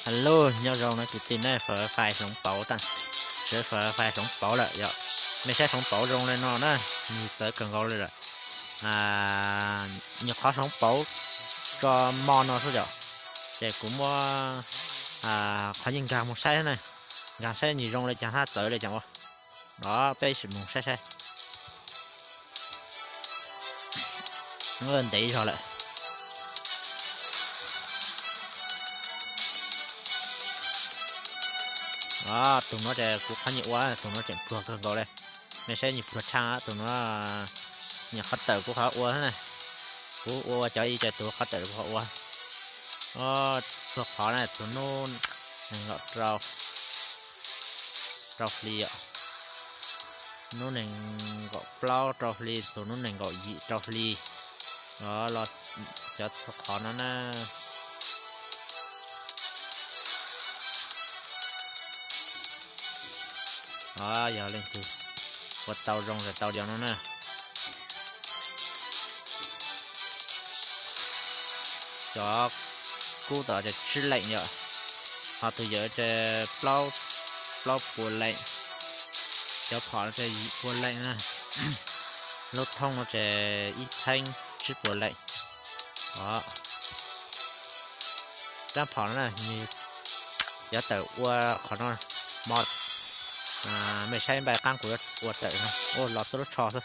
Hello, nyob zoo na kwv tij na, fais hloov pauv, tseem fais hloov pauv lawm yom. Mej saib hloov pauv zoo li no na, nws txawv kawg nkaus li lawm. Nws qhov hloov pauv tso mo no xwb yom. Ces kuv muab qhov yeej nkag mus saib na, nkag saib nws zoo li cas, hab txawv li cas ua. Os, peb sim mus saib saib. Ntev zog lawm. Tus nuav ces kuv qhov nyiam ua, tus nuav tseem pluag kawg nkaus li. Mej saib nws pluag tshaj, tus nuav nyiam qhov tawm kuv qhov ua na. Kuv ua cov ib co tus qhov tawm kuv qhov ua. Txhua qhov na, txhua nub nees nkaum rau hli, nub nees nkaum plaub rau hli, txhua nub nees nkaum yim rau hli. Los cov txhua qhov no na. Yog leej twg ua tau zoo ces tau cov no na. Cov kub tom ces tsib leej yom, ho tus yawm ces plaub puas leej, cov phom no ces yim puas leej na, lub thoob no ces ib txheeb tsib puas leej. Rab phom no na, nws yuav tawm ua qhov no, mo, mej saib npaij qaab kuv yuav ua tawm no, ua los tuab lub tsho xwb.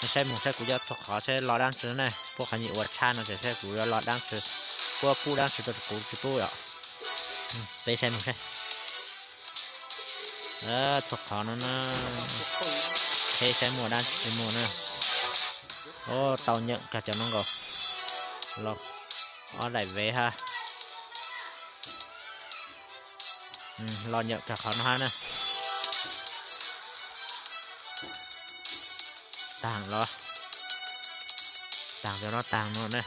Mej saib mus saib kuv yuav txhua qhov saib lo dlaab tsi na, puab qhov nyiam ua tshaj no ces saib kuv yuav lo dlaab tsi, puab pub dlaab tsi rau kuv tsi pub yom. Peb saib mus saib. Txhua qhov no na, peb saib muaj dlaab tsi muaj na. Tau nyeem kag cov no nkaus, los ob daim vev hab. Los nyeem kag qhov no hab na. Taag los, taag cov no taag no na.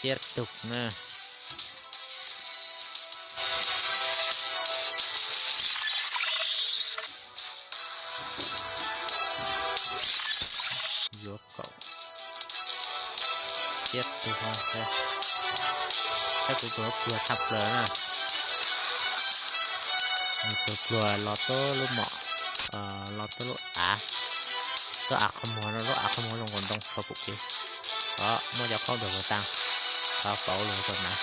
Tiab tug na. Yuav kaum tiab tug, saib kuv tus pluag tshaj plaws na. Nws pluag pluag los tuab lub mom, los tuab lub av, tuab av qhov muag no, lub av qhov muag zoo nkaus ntoo tshua pum kev. Os, muaj cov khaub dua puag taag, qhov pauv lug rau nav,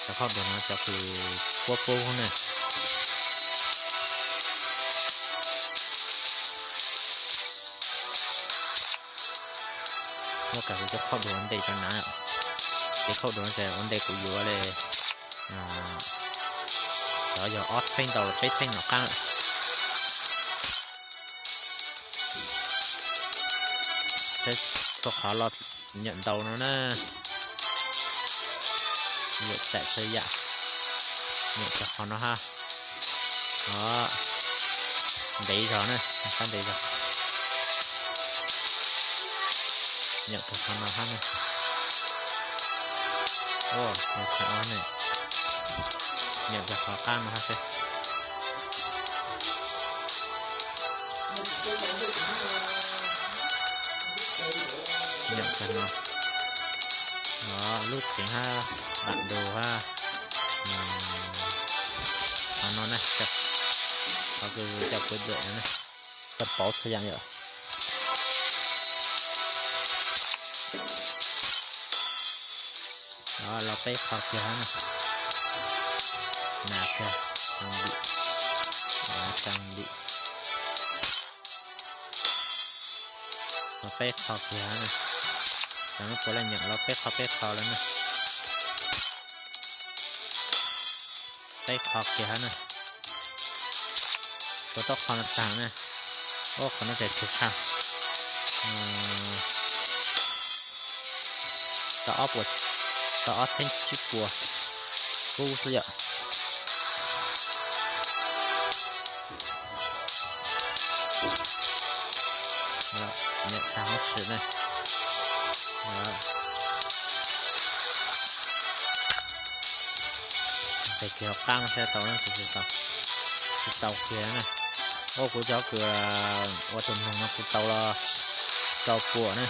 cov khaub dua no cov kws puab pub na. Muab kag kuv cov khaub dua ua ntej rau nav, ces khaub dua no ces ua ntej kuv yuav li, xyov yog ob txheeb ntau los peb txheeb nov qaab lawm. Saib txhua qhov los nyeem ntau no na. Yuav txais txhua yam, nyeem kag qhov no hab. Os, ntev zog na, sab ntev zog. Nyeem kag qhov no hab na. Os, nyeem kag qhov qaab no hab seb. Nyeem kag no, lub theev hab, npam du hab, qhov no na, qhov kws coj kuv dawm no na, coj pauv txhua yaam yom. Los peb qho kiag hab na. Nas kiag, tau ntim. Los peb qho kiag hab na. Cov no puav leej nyeem los peb qho peb qho lawm na. Peb qho kiag hab na. Tshuav tau qho no taag na. Ua qhov no ces tshwm tshaj. Tau ob puas, tau ob txheeb tsib puas kub xwb yom. Nyeem taag huv si na. Nteg kiag hauv qaab saib tau na, tsis tau, tsis tau kiag na. Ua kuv cov kws ua tus noog no kuv tau los rau puas na.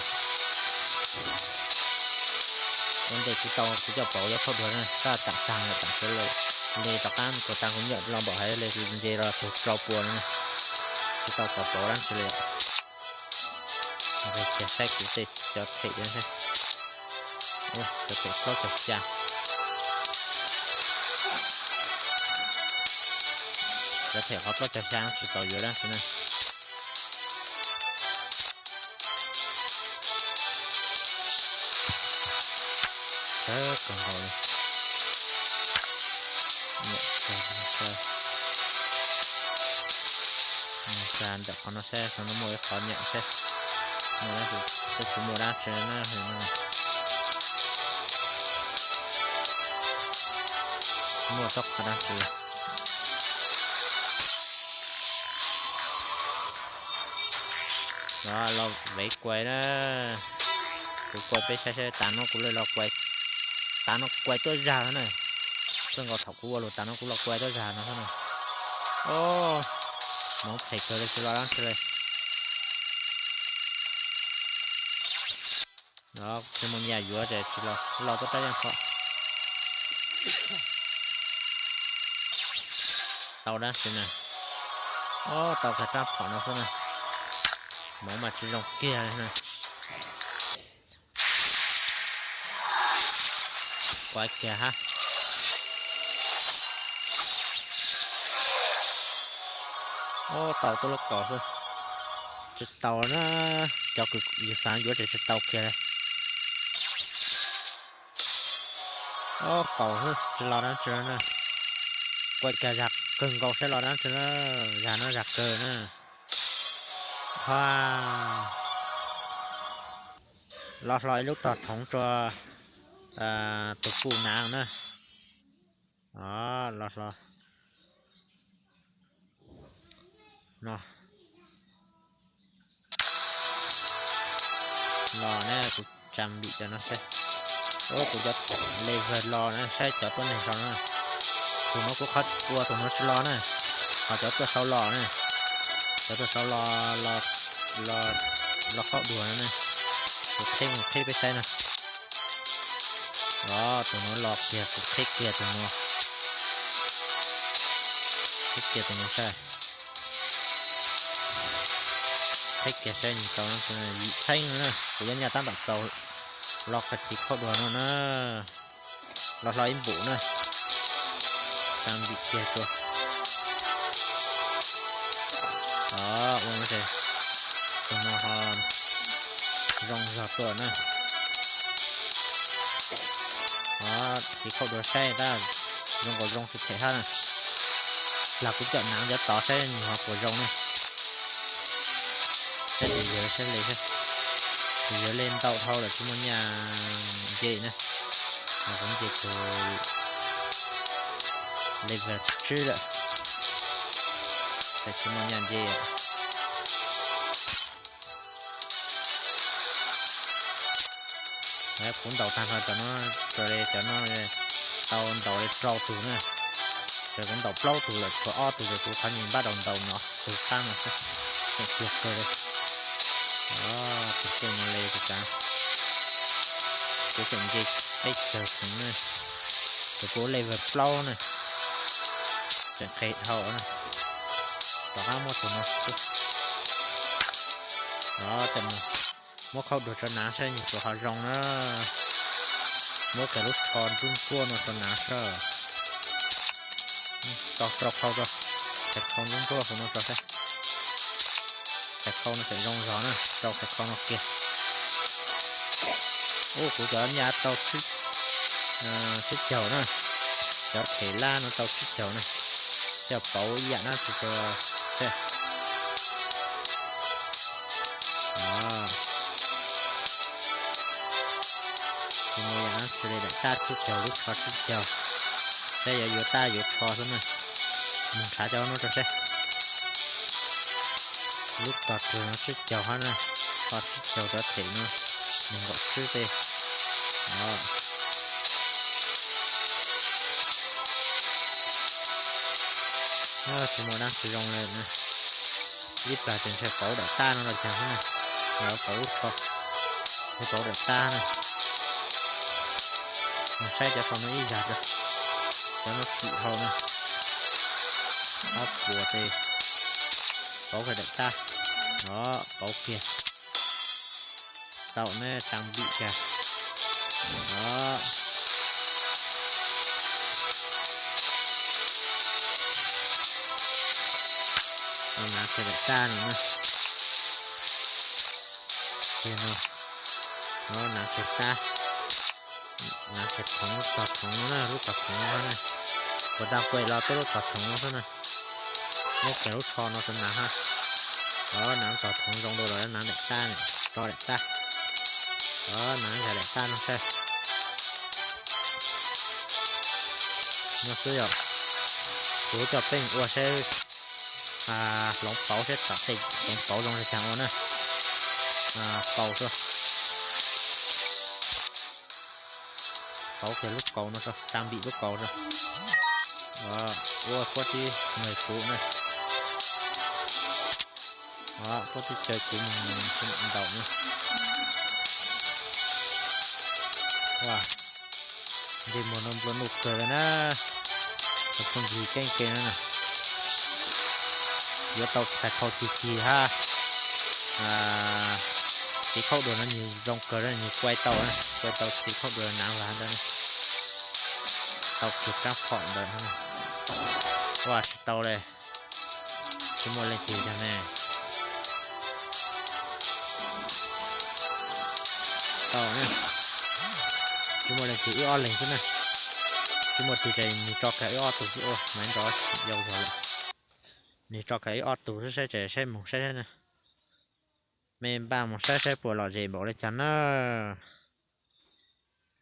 Ua ntej kuv tau kuv coj pauv cov khaub dua na, tab tam tag lawm tam sim le rov qab tuag tag kuv nyam los npaum hais le nce los txog rau puas no na. Tsis tau txaus pauv dab tsi li. Nqis kiag saib kuv tej cov them, cov them plaub caug xya. Cov them qhov plaub caug xya tsis txaus yuav dab tsi na. Txawv kawg nkaus li. Xa ntawm qhov no saib, qhov no muaj ib qhov nyeem saib. Muaj dab tsi, twb tsis muaj dab tsi na. Muaj txoj qhov dab tsi. Los, los vev kuais na. Kuv kuais peb saib saib, tas no kuv los kuais, tas no kuais tuaj zag na. Txoj nkaus thaum kuv ua lus tas no kuv los kuais tuaj zag no xwb na. Os, hmoov phem kawg li, tsis los dab tsi li. Tsis muaj nyiaj yuav ces tsis los, los tuaj rab yeej kho. Tau dab tsi na. Os, tau kiag rab phom no xwb na. Hmoov mas tsis zoo kiag li na. Kuav kiag hab. Os, tau tuaj lub kaus xwb. Tsis tau na, cov kws yus xav yuav ces tsis tau kiag li. Os, kaus xwb tsis los dab tsi na. Kuav kiag zag kawg nkaus saib los dab tsi na. Zag no zag kawg na. Ha, los hlo ib lub tog thoov rua tus kuj nav na. Los hlo no. Los ne, kuv tsa npim cov no saib. Kuv cov level los na, saib cov tuab neeg sau na. Tus no kuv qhov ua tus no tsis los na, ho cov tuaj sau los na. Cov tuaj sau los, los qhaub dua no na. Kuv qheb mus qheb peb saib na. Los tus no los kiag, kuv qheb kiag tus no. Qheb kiag tus no saib. Qheb kiag saib nws tau yim txheeb na, kuv yuav nyaj tab tom txaus los qhov chiv qhaub dua no na. Los hlo ib npum na. Tsa npim kiag rua. Ua no ces tus no ho zoo zog tuaj na. Chiv qhaub dua saib tab zoo nkaus zoo tsis them hab na. Lag kuv coj naav cov tod saib nws ho puas zoo na. Saib tus yawg saib le, tus yawg le ntau dhau lawm tsis muaj nyaj nce na. Los kuv nce tus level tsib lawm, tsis muaj nyaj nce. Kuv ntaus tag nrho cov no, cov no tau ntaus li rau tug na. Ces kuv ntaus plaub tug lawm, tshuav ob tug ces kuv qhov nyuag npaj rau ntaus no tug qab no xwb. Tseem pluag kawg li. Tus tuaj no li kuv tseem nce peb caug xeev na. Tus kuv level plaub na. Tseem qhia dhau na. Rov qab muab tus no xwb. Coj mus muab qhaub dua tso nav saib nws puas ho zoo na. Muab kiag lub tsho ntsuab ntsuab no tso nav saib. Tso rau qhau, txhais qhau ntsuab ntsuab hauv no tso saib. Txhais qhau no tseem zoo zog na, rau txhais qhau no kiag. Ub, kuv cov nyaj tau tsib caug na, cov them lab no tau tsib caug na, coj pauv ib yam dab tsi rua seb. Tsis muaj yam dab tsi li, daim tab tsib caug, lub tsho tsib caug, saib yuav yuav tab yuav tsho xwb na. Mus nrhav cov no rua seb. Lub tog rwg no tsib caug hab na, tsho tsib caug, cov them no nees nkaum tsib tej. Tsis muaj dab tsi zoo li na. Ib plag ces ntshe pauv daim tab no los caag xwb na. Pauv lub tsho, pauv daim tab na. Mus saib cov tsho no ib yam, cov no txim dhau na. Ob puas tes, pauv kiag daim tab. Os, pauv kiag. Tau ne, tsaa npim kiag. Os, naav kiag daim tab no na. Kiag no, naav kiag tab. Naav kiag thoov, tog thoov no na, lub tog thoov no na. Puas tau kuaim los tuaj lub tog thoov no xwb na. Muab kiag lub tsho no rau naav hab. Os, naav tog thoov zoo dua lawm, naav daim tab, tso daim tab. Os, naav nkag daim tab no saib. No xwb yom. Kuv coj peb mus ua saib hloov pauv saib tom tej hloov pauv zoo li cas ua na. Pauv, pauv kiag lub kaus no, tsaa npim lub kaus no. Ua puab tib nug kuv na. Puab tib caw kuv mus ntaus na. Ntsej muag no nplua nuj kawg li na. Phooj ywg keeb ke na, yuav tau txhais khau cig cig hab. Txiv khaub dua no nws zoo kawg, nws kuaj tau, kuaj tau txiv khaub dua naav vas ntawd, tau kiag rab phom ntawd. Ua tsis tau li, tsis muaj leej twg yog ne. Tau na, tsis muaj leej twg, wb ob leeg xwb na. Tsis muaj twg ces nws tso kag wb ob tug xwb ua, maiv nrov yau zog lawm. Nws tso kag wb ob tug xwb, saib ces saib mus saib na. Me npaj mus saib saib puas lom zem npaum li cas na,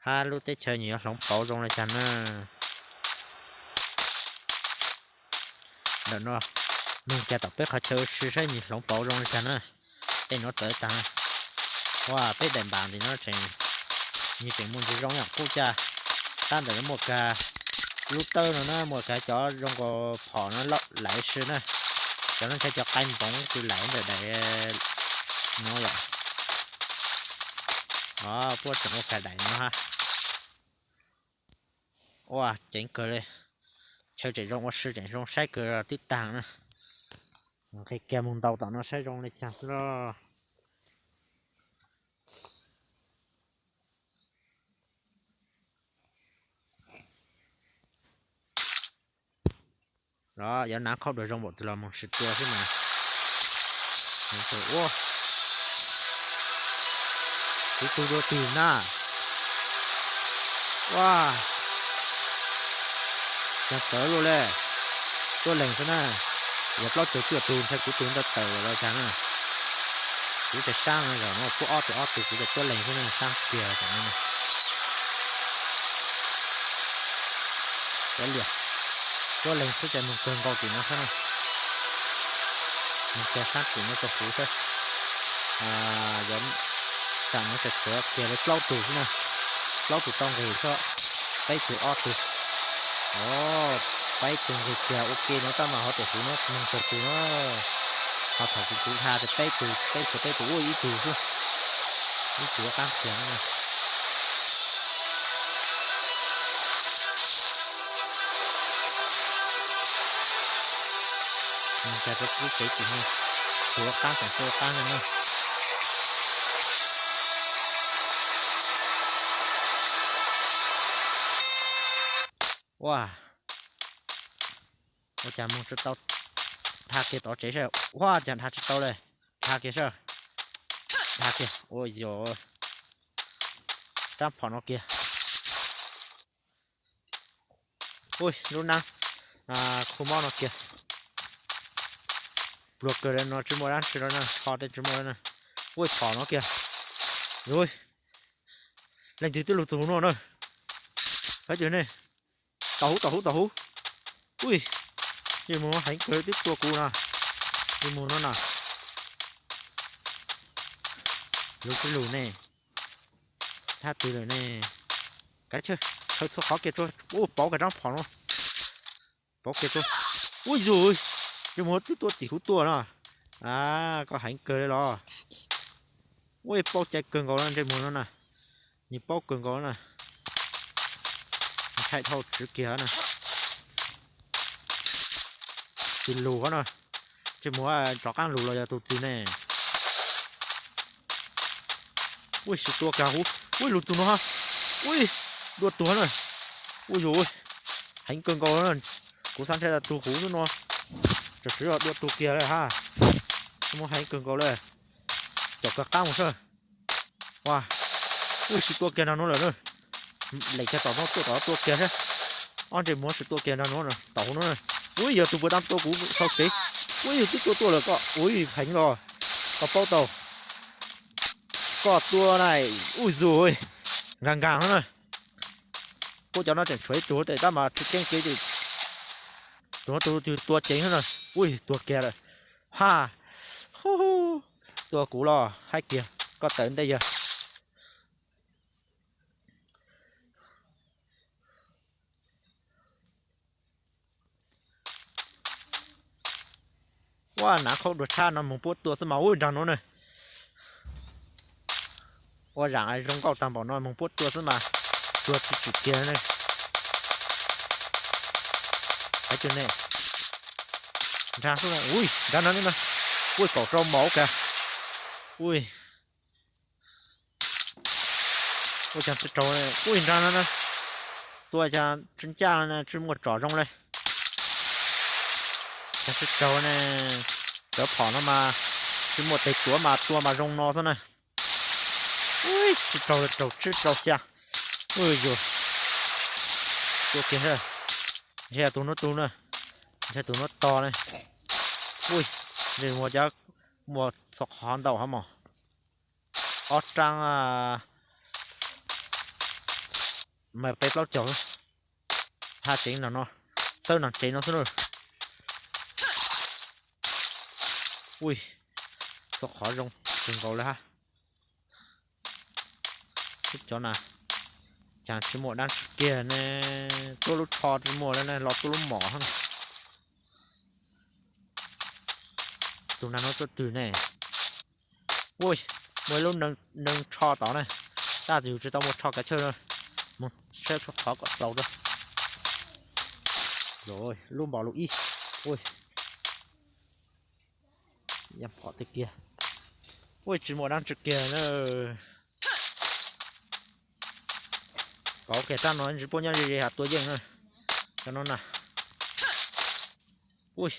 hab lub teb chaws nws yuav hloov pauv zoo li cas na. Ntawm no, nug kiag tom peb qhov chaw ua si saib nws hloov pauv zoo li cas na. Tej no txawv tag na. Ua peb daim npam ntawm no tseem, nws tseem muaj ntsis zoo yom, kuj caj. Tab ntawm no muaj kag lub tawb no na, muaj kag cov zoo nkaus phom no lawm si na. Cov no ntshai cov qaib npoov twb lawm ntawm daim no yom. Puab tseem ua kag daim no hab. Ua ceev kawg li. Chaw tseem zoo ua si tseem zoo saib kawg twb tag na. Nqis kiag mus ntaus tom no saib zoo li cas xwb lauj. Los yuav naav khaub dua zoo npaum twg los moog sis tua xwb mas. Ua, kuv tug dua twg na? Ua, caag txawv luaj le. Tuab leeg xwb na. Yog plaub caug cuaj tug ntshai kuv tug ntawd tawm lawm los caag na. Kuv tas saab no, zaum no puab ob tug ob tug kuv tas tuab leeg xwb na, saab tiag tam no. Tuab leeg xwb ces moog kawg nkaus tim no saib na. Moog kawg saab tim no rau kuv saib. Yog tam no ces tshuav kiag li plaub tug xwb na. Plaub tug tau nqis xwb, peb tug ob tug. Peb tug nqis kiag ua ke no tab mas hov tias kuv no moog tsawg tug na. Ho thaum kuv kuv dha tas peb tug, peb tshuav peb tug ua ib tug xwb. Ib tug qaab kiag no. Moog kawg rau kuv tsev tim no, tug qaab tseem xwb qaab le na. Ua, ua cas moog tsi tau, dha kiag tod tsev saib. Ua cas dha tsi tau le, dha kiag saib. Dha kiag, ua yog, rab phom no kiag. Ui, lub nab khu mob no kiag. Pluag kawg le no, tsi muaj dab tsi lawm na, ho tej tsi muaj lawm na. Ui, phom no kiag. Ui, leej twg twb lug txug huv no na. Pab twg ne? Tau huv, tau huv, tau huv. Ui, ntsej muag heev kawg twb tua kuv no. Ntsej muag no na. Lug tsi lug ne? Thab twg lawm ne? Kav chawj, chaw txhua qhov kiag tsuag. Ua, pauv kag rab phom no. Pauv kiag tsuag. Ua yus, ntsej muag twb tuaj tim huv tuaj no. A, koj heev kawg li los. Ua paub cai kawg nkaus na ntsej muag no na. Nws paub kawg nkaus na. Ntshai dhau tswv kiag na. Tus lus na. Ntsej muag rov qab lus los yog tus twg ne? Ui, sis tua kiag huv. Ui, lus tus no ha. Ui, dua tuag na. Ui yus, heev kawg nkaus na. Kuv xav ntshai tas tus huv no. Tam sim no dua tuag kiag lawm ha. Muaj heev kawg nkaus lawm. Caum kiag qab mus seb. Ua, ui, sis tua kiag nrag nuav lawm na. Leem kiag tom no tuaj tom tua kiag seb. Ob ntsej muag sis tua kiag nrag nuav tom huv nuav. Ui, yog tus puas tau tua kuv sau kev. Ui, yog twb tua tuaj lawm koj. Ui, heev los. Koj paub tau. Koj tua na. Ui yus, nkag nkag no na. Kuv cov no tseem tshuav ib tug tes tab mas tsis keeb kev. Tus no tus twg tua ceev na. Ui, tuag kiag lawm. Ha, tua kuv los hais kiag koj tawm ntej yog. Ua, nav khaub dua tshaj no moog puab tua xwb mas ua nrag nuav na. Ua zaam zoo nkauj tag npaum no moog puab tua xwb mas tua tsis tsim kiag ne. Hais tias ne, nrag xwb, ui, nrag no, ui, kaum rau mov kag, ui. Ua caag tsi raug, ui nrag no na, tua caag tsi ncaj no na, tsi muaj tsom zoo le. Caag tsi raug ne, cov phom no mas tsi muaj teg tuav mas tua mas zoo no xwb na. Ui, tsi raug, raug tsib raug xya. Ui yus, tua kiag, ntshe tus nuav tug na, ntshe tus nuav tog ne. Ui, ntshe muaj cov, muaj txhua qhov ntau hab mos. Ob rab, mas peb plaub caug. Haj tseev no no, xawb no tseev no xwb na. Ui, txhua qhov zoo kawg nkaus le hab. Cov na, caag tsi muaj dab tsi kiag ne, tuab lub tsho tsi muaj le ne, los tuab lub mom hab. Tus nag no tuaj twg ne? Ui, muaj ib lub neeg tsho tod ne, tab sis yus tsi tau muaj tsho kav chawj na, mus saib tshuav qhov kom txaus rau. Lub npo lus ib, ui, ya phom tiag kiag. Ui, tsi muaj dab tsi kiag na. Kauv kiag rab no tsi paub nyob ze ze has tua yeej na. Cov no na. Ui,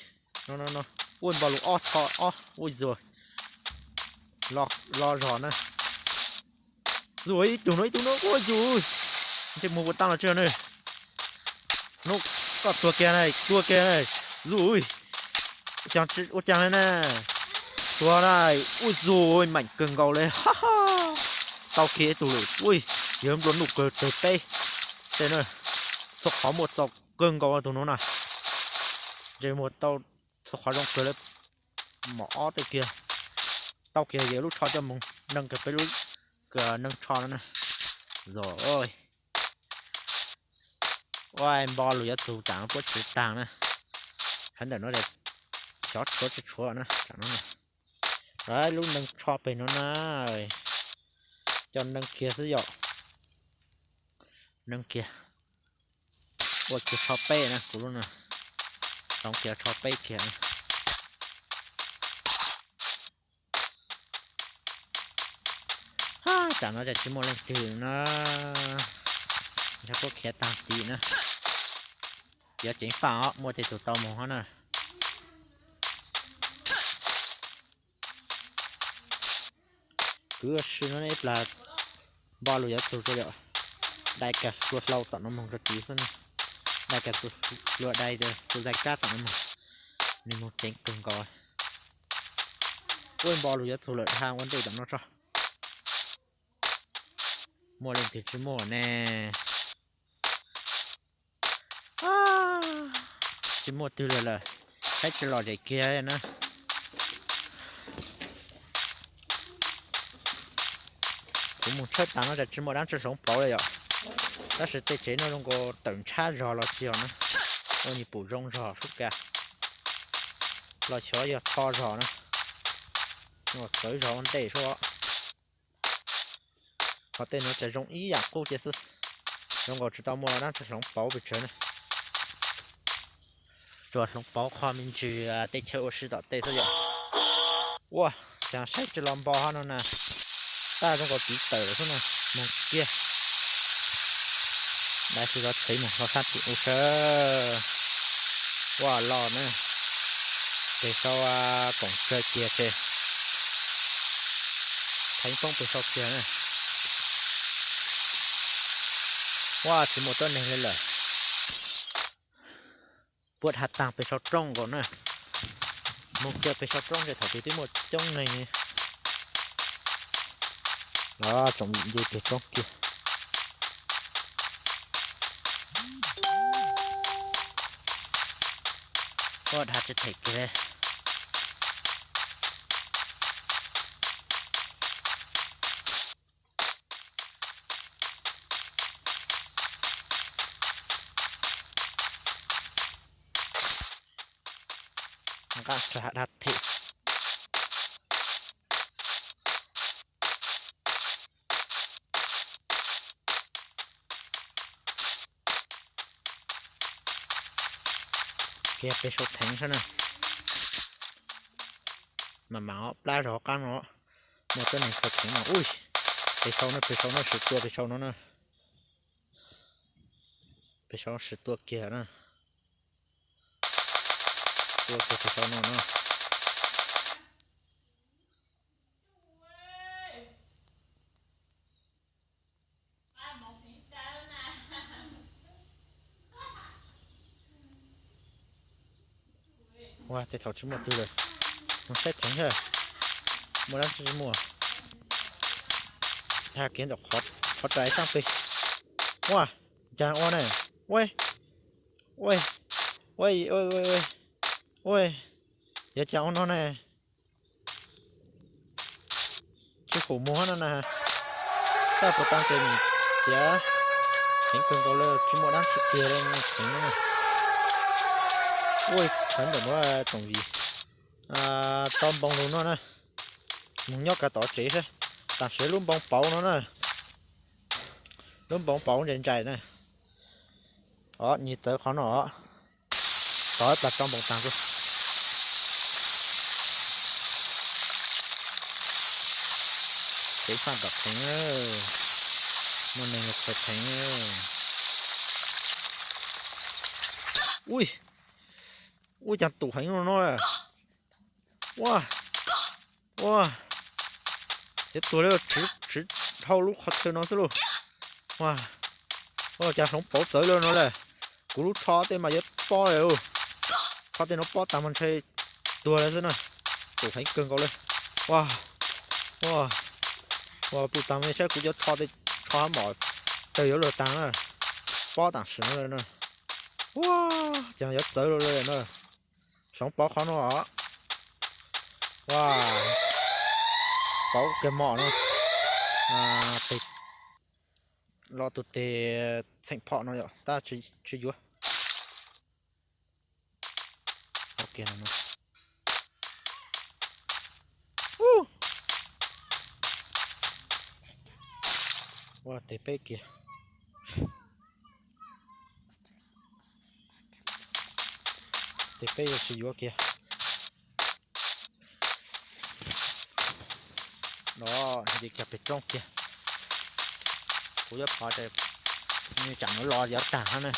no no no, ua npo lus ob tho ob, ua zuag, lo zog na. Zuag ib tug no ib tug no, ua zuag, ntsej muag ua taab los tsi ne. Nub, koj tuag kiag na, tuag kiag na. Zuag, ua caag le na. Tuag na, ua zuag, meem kawg nkaus le, ha ha. Tau kiag ib tug lawm, ui, yog nplua nuj kawg tawg teb. Tej na, txhua qhov muaj txaus kawg nkaus tus nuav na. Ntsej muag tau txhua qhov zoo kawg le. Mom ob tej kiag. Tau kiag yog lub tsho coj mus neeg kiag peb lub neeg tsho no na. Zog, ua npo lus yuav txug tsam no puab tswv taag na. Hab ntawm no xyov tshuav tsi tshuav na, tsam no na. Lub neeg tsho peg no na, coj neeg kiag xwb yom. Neeg kiag. Ua kiag tsho peb na, kuv lub no. Hloov kiag tsho peb kiag. Tsam no tsis muaj leej twg na, yog puab khiav taag tim na. Yuav ceev faj os, muaj tej tug tau moog hab na. Kwv ua si no ib plag npo lus yuav txug rua yom, dai kag hlua hlau tom no moog rua tid xwb na. Dai kag hlua dai tus zais kab tom no moog, nwg moog ceev kawg nkaus. Ua npo lus yuav txug lawm, ha ua ntej tom no tso. Muaj leej twg tsis muaj ne? Tsis muaj twg lawm lawm, saib tsis lom zem kiag na. Kuv moog tshawb taag no tas tsis muaj dab tsi hloov pauv le yom. Tab sis tej tsev no zoo nkaus tawm ntshab zog los tsis yog na, ua nyuag pum zoo zog sub ka, los xyov yog txho zog na, txawv zog ua ntej sub. Qhov tej no ces zoo ib yam qub cia xwb. Zoo nkaus tsis tau muaj dab tsi hloov pauv pes tsawg na. Tsuas hloov pauv qhov me ntsis tej chaw ua si tom tej xwb yom. Ua, cas saib tsis los npo hov no na. Tab zoo nkaus tiv tawm lawm xwb na. Moog kiag. Dai tsis zov txhev moog hlo sab tim u sab. Ua los na. Pes sau koom tsawg kiag ces theev poob pes sau kiag na. Ua tsis muaj tuab neeg li lawm. Puab dhau taag pes sau rooj nkaus na. Moog kiag pes sau rooj ces thaum twg twb muaj coob neeg. Los tsoom nce pes roob kiag. Ua dhau tsis them kiag li. Nqa dhau them. Kiag pes sau theev saib na. Mas mam plab zog qab no. Muaj tuab neeg khaws theev mas ui. Pes sau na, pes sau na, swm tua pes sau no na. Pes sau swm tua kiag na. Tua kiag pes sau no na. Ua tej thaum tsis muaj twg lawm. Moog saib theev hab. Muaj dab tsi tsis muaj. Dhau kiag ntawm qhov rais xab peg. Ua, cas ua na. Ua, ua, ua, ua, yuav cas ua no na. Tsis pum muag no na. Tab puas tas ntses nim tiav. Heev kawg nkaus li, tsis muaj dab tsi kiag li theev no na. Ua, qhov ntawm no tsoom yim tso npoo lug no na. Mus nyob kav tom tsev saib. Tam sim lub npoo pauv no na. Lub npoo pauv ntsais ntsais na. Os, nyias txawv qhov no os. Tov ib plag tso npoo taag xwb. Tsev faj tom theev, muaj neeg khaws theev. Ui, ua cas tum heev no no. Ua, ua, yuav tuag li, tswv dhau lub qhov chaw no xwb lauj. Ua, ua cas hloov pauv txawv li no lawm. Kuv lub tsho tej mas yuav pob li. Tsho tej no pob tag mas ntshe tuag li xwb na. Tum heev kawg nkaus li. Ua, ua, ua puj tag me saib kuv cov tsho tej, tsho hab mom tawg yuav luag taag na. Pob tam sim no li na. Ua, cas yuav txawv li na. Hloov pauv qhov no os. Ua, pauv kiag mom no. Tes, los tus tes txheem phom no yom, tab tsis yuav. Ua tes peb kiag. Tes peb yuav tsis yuav kiag. No, nce kiag pem roob kiag. Kuv yuav phov tes, tsam no los yuav tag hab na.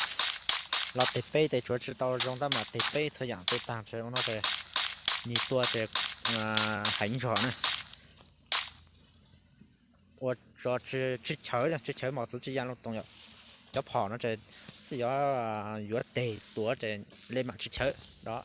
Los tes peb tes tsuav tsis tau zoo tab mas tes peb txhua yam tes tag tsev no tes, nyias tua tes heev zog na. Ua tso tsis chawv, tsis chawv mos txwv tsis ya loo toos yom. Cov phom no tes xwb yuav, yuav tes tuav tes le mam tsis chawv do.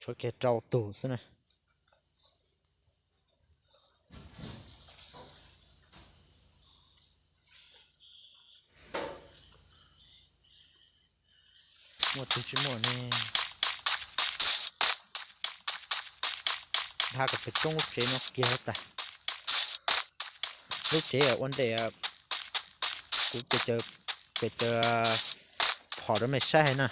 Tshuav kiag rau tug xwb na. Muaj twg tsis muaj ne. Dhau kom pem roob lub tsev no kiag tas. Lub tsev ua ntej kuv caws caws phom rau mej saib hais na.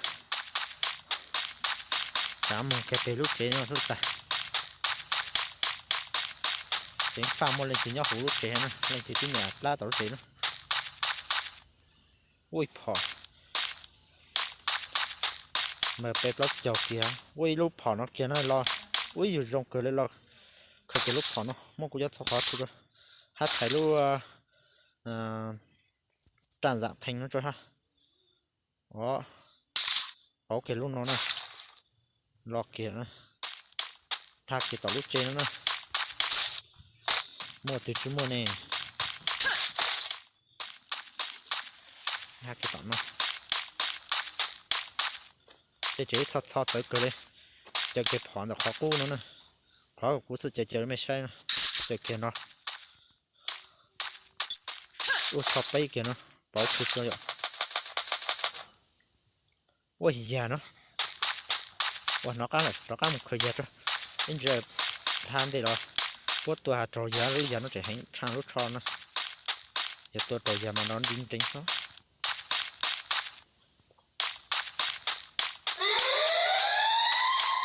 Tsav moog kiag peg lub tsev no xwb tas. Ceev faj muaj leej twg nyob huv lub tsev na, leej twg tib nyam plab tom lub tsev na. Ua ib phom, mas peb plaub caug kiag, ua ib lub phom no kiag na los, ua ib yug zoo kawg li los, khaws kiag lub phom no muab kuv cov txhua qhov txhua hab thaiv lub raj zam theej no tso hab. Os, pauv kiag lub no na, los kiag na, thaj kiag tom lub tsev no na, muaj twg tsis muaj ne. Thaj kiag tom no, tej tsev txho txho tawv kawg li, caws kiag phom ntawm qhov qub no na, qhov kuv txhij caws caws mej saib, caws kiag no, ua tsho peb kiag no, pauv kawg tso yom. Ua yag no, ua no qab lawm rov qab mus khaws yag tso, ib ntsis dhab ntej los puab tua has raug yag, lub yag no tseem heev tshaj lub tsho na, yog tua raug yag mas no nti nreev xwb.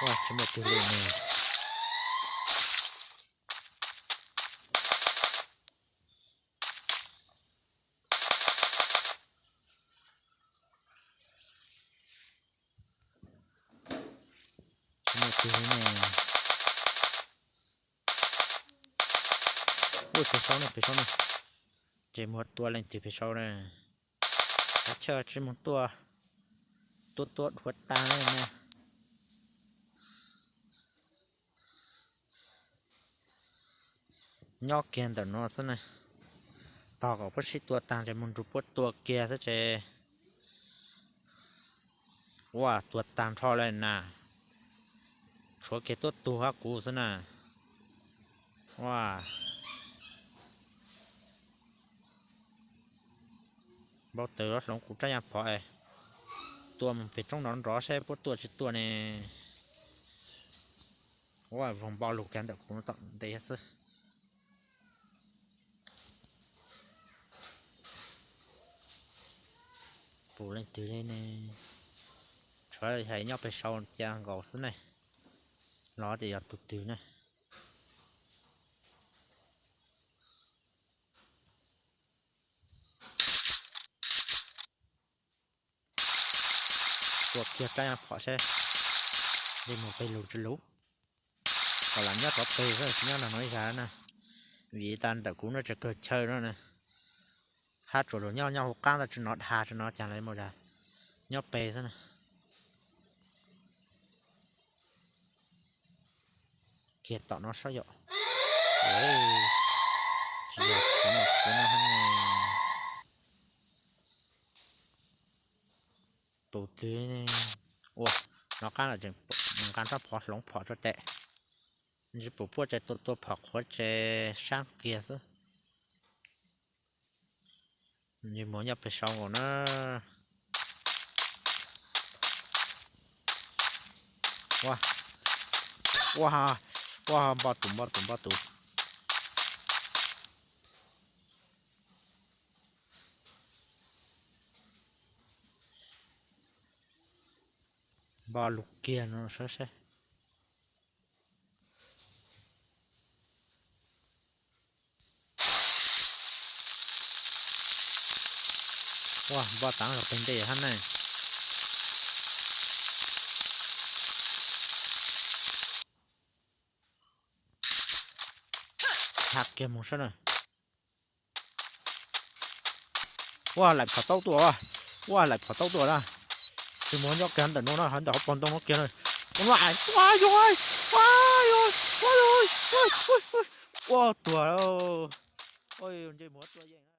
Ua tsis muaj twg li ne. Tsis muaj twg li ne. Ua peg saub ne, peg saub ne. Ntsej muag tua leej twg peg saub na. Qhov chaw tsis moog tuaj, tuaj tuaj dhuav tag na. Nyob kiag ntawm no xwb na. Tog kom puab sib tua tag ntshe moog nrug puab tua kiag xwb ces. Ua tua tag nrho li na. Tshuav kiag tuab tug hab kuv xwb na. Ua, npau taws hloov kuv rab yav phom es tua mus peg roob nrov nrov saib puab tuaj tsis tuaj ne. Ua voog npo lug kiag ntawm kuv tom ntej xwb. Puas leej twg li ne? Tshuav hais nyob peg saud ca nkaus xwb ne. Los ces yog tug twg ne? Tua kiag rab yav phom seb ntsej muag peg lug tsis lug. Kom lam nyob rov peg xwb tsis nyob nrog no ib zag na. Vim tas ntawm kuv no tseem kawg chaw no na. Hab tsuas lug nyob nyob hauv qaab ntawd tsis nov dhas tsis nov caag li mus zag. Nyob peg xwb na. Kiag tom no saib yom. Tsis yog cov nom tswv no hab ne. Pum twg ne? Ua, nov qaab lawm tseem nqa rab phom hloov phom tso tes. Ntshe pum puab tseem tua tua phom qhuav tseem saab kiag xwb. Ntsej muag nyob peg saud nkaus na. Ua, ua, ua, npog tus npog tus npog tus. Npog lug kiag no saib seb. Ua, npog taav lug peg ntej hab ne. Hab kiag moog saib na. Ua, laim phom taub tuaj, ua, laim phom taub tuaj na. Ntsej muag nyob kiag ntawm no na, ntawm hauv paug ntoo no kiag na. Ua, ua, ua, ua, ua, ua, tuag. Ntsej muag tuaj yeej.